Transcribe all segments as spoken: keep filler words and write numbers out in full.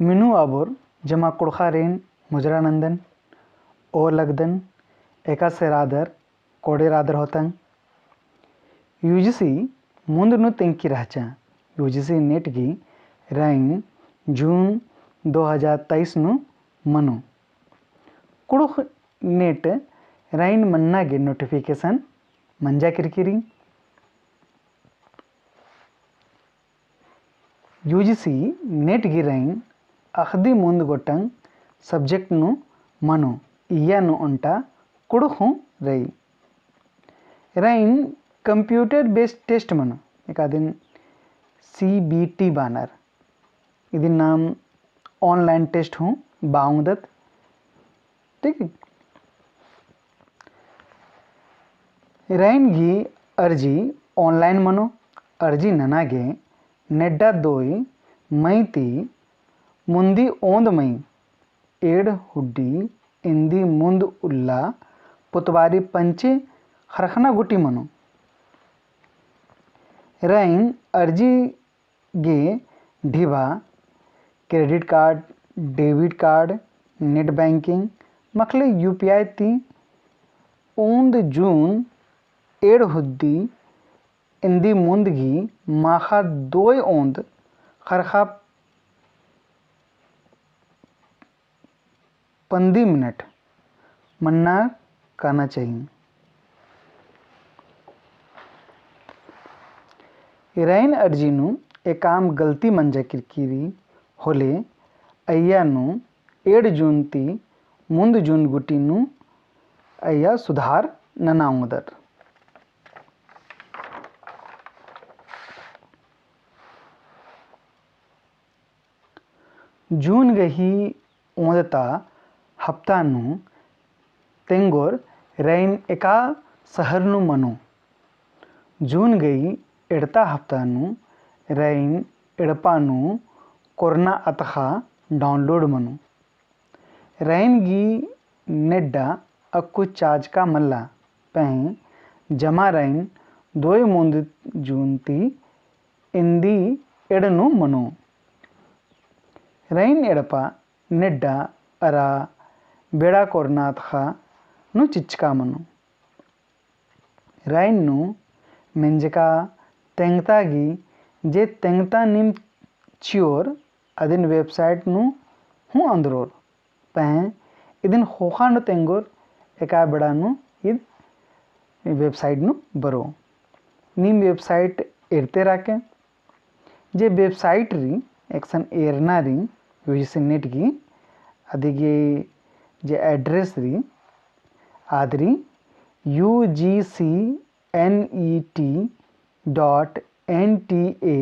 मिनू अबोर जमा कुँड़ुख़ारिन मुजरा नन्दन, ओ लगदन, एकासे रअदर, कोड़े रअदर होतंग। U G C मुन्द नू तेंगकी रहचा, U G C NET गही रइन जून दो हजार तेईस नू मनो। कुँड़ुख़ NET रइन मन्ना गे notification मंजा केरकी रई। U G C NET गही रइन अख़दी मुन्द गोटंग subject नू मनो, इय्या नू ओन्टा कुँड़ुख़ हूँ रई। रइन computer based test मनो, एकादिन C B T बअनर। इदिन नाम online test हूँ बआ ओंगदत। ठीक है? रइन गही अर्जी online मनो। अर्जी नना गे नेड्डा दोई मई ती मुन्दी ओन्द मई एंड़ हुड्डी इन्दी मुन्द उल्ला पुतबारी पंचे ख़रख़ना गूटी मनो। रइन अर्जी गे ढिबा credit card, debit card, net banking, मखले U P I ती ओन्द जून एंड़ हुड्डी इन्दी मुन्द गही माख़ा दोय ओन्द ख़रख़ा पन्दी मिनट मन्ना काना चाहिए। रइन अर्जी नू एकाम गलती मंजा केरकी रई होले अइय्या नू एंड़ जून ती मुन्द जून गूटी नू अइय्या सुधार नना ओंगदर। जून गही ओन्दता हफ्ता नू तेंगोर रइन एका शहर नू मनो। जून गही एड़ता हफ्ता नू रइन एड़पा नू कोरना अतख़ा download मनो। रइन गही नेड्डा अक्कु चाजका मल्ला, पहें जमा रइन दोय मुन्द जून ती इन्दी एंड़ नू मनो। रइन एड़पा नेड्डा अरा बेड़ा कोरना अतख़ा नू चिच्चका मनो। रइन नू मेंजका तेंगता गही जे तेंगता नीम चिओर अदिन website नू हूँ अंदरोर। पहें इदिन ख़ोख़ा नू तेंगोर एका बेड़ा नू ईद website नू बरो। नीम website एरते राके। जे website रई एकसन एरना रई U G C NET गही, अदिगे जे address रई आद रई U G C net dot N T A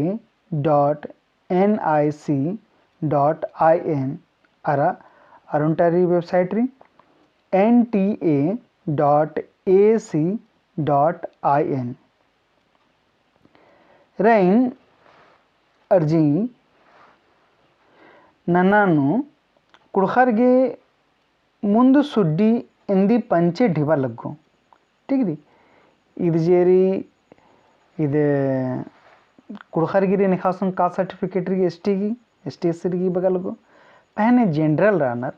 dot N I C dot I N अरा अरा ओन्टा रई website रई N T A dot A C dot I N। रइन अर्जी नन्ना नू कुँड़ुख़र गे मुन्द सुड्डी इन्दी पंचे ढिबा लग्गो। ठीक रई। ईद जे रई, ईद कुँड़ुख़र गही रई, नेखा सुन का certificate रई, S T गही, S T S C गही बग्गे लग्गो। पहें general रअनर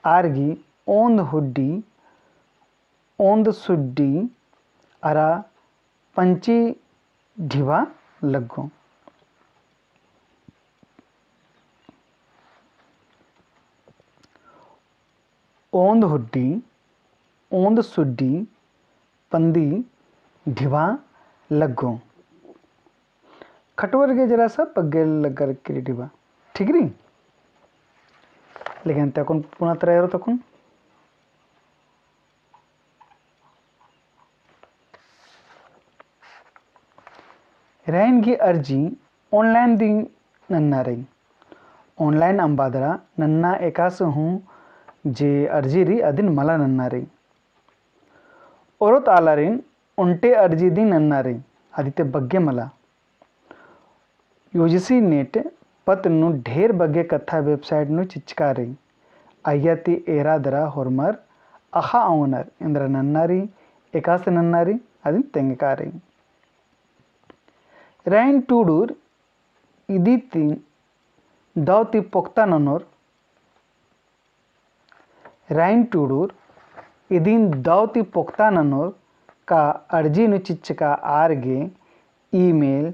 आर गही ओन्द हुड्डी, ओन्द सुड्डी अरा पंचे ढिबा लग्गो। ओन्द हुड्डी, ओन्द सुड्डी, पन्दी ढिबा लग्गो। खटवर गे जरा सा बग्गे लग्गर किरी ढिबा। ठीक रई? लेकिन तकुन पुना तरा एरो तकुन। रइन गही अर्जी online दिम नन्ना रई। Online अम्बा दरा नन्ना एकासे हूँ जे अर्जी रई अदिन मला नन्ना रई। ओरोत आलारिन ओन्टे अर्जी दिम नन्ना रई, अदी ती बग्गे मला। U G C net पत्त नू ढेर बग्गे कत्था website नू चिच्चका रई। अइय्या ती एरा दरा होरमर अख़ा ओंगनर एन्दरा नन्ना रई, एकासे नन्ना रई, अदिन तेंगका रई। रइन टूड़ुर इदी ती दौ ती पोक्ता ननोर राइन टूड़ूर, इदिन दौ ती पोक्ता ननोर का अर्जी नू चिच्चका आर गे email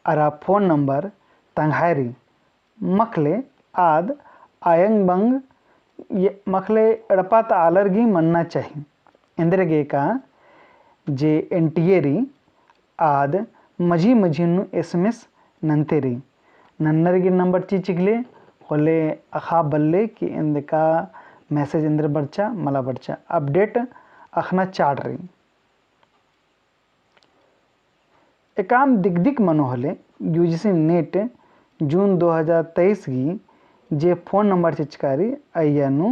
अरा phone number तंग्हायरी। मखले आद अयंग बंग मखले एड़पा ता आलर गी मन्ना चाही। एन्देरगे का जे एन्टियरी आद मझी मझी नू SMS नन्तेरी। नन्नर गे नंबर ची चिकले होले अख़ा बल्ले कि एन्देका message एन्देर बरचा मला बरचा। Update अख़ना चाड़ रई। एकाम दिकदिक मनो होले UGC NET जून दो हजार तेईस गी जे phone number चिचकारी अइया नू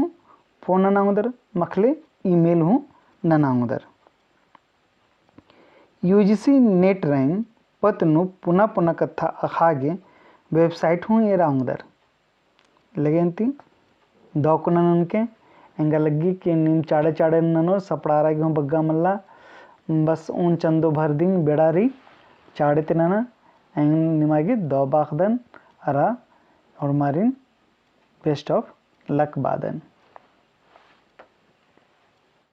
phone नना ओंगदर मखले email हूँ नना ओंगदर। UGC NET रैन पत्त नू पुना पुना कत्था अख़ा गे website हूँ एरा ओंगदर। लगे अन्ती दौ कुना ननके एंगा लग्गी कि नीम चाड़े चाड़े ननोर सपड़ारा गे हूँ बग्गा मल्ला। बस उन चंदो भर दिन बेड़ा रई चाड़े ती नना। एंग निमा गे दौ बाखदन अरा होरमारिन best of luck बादन।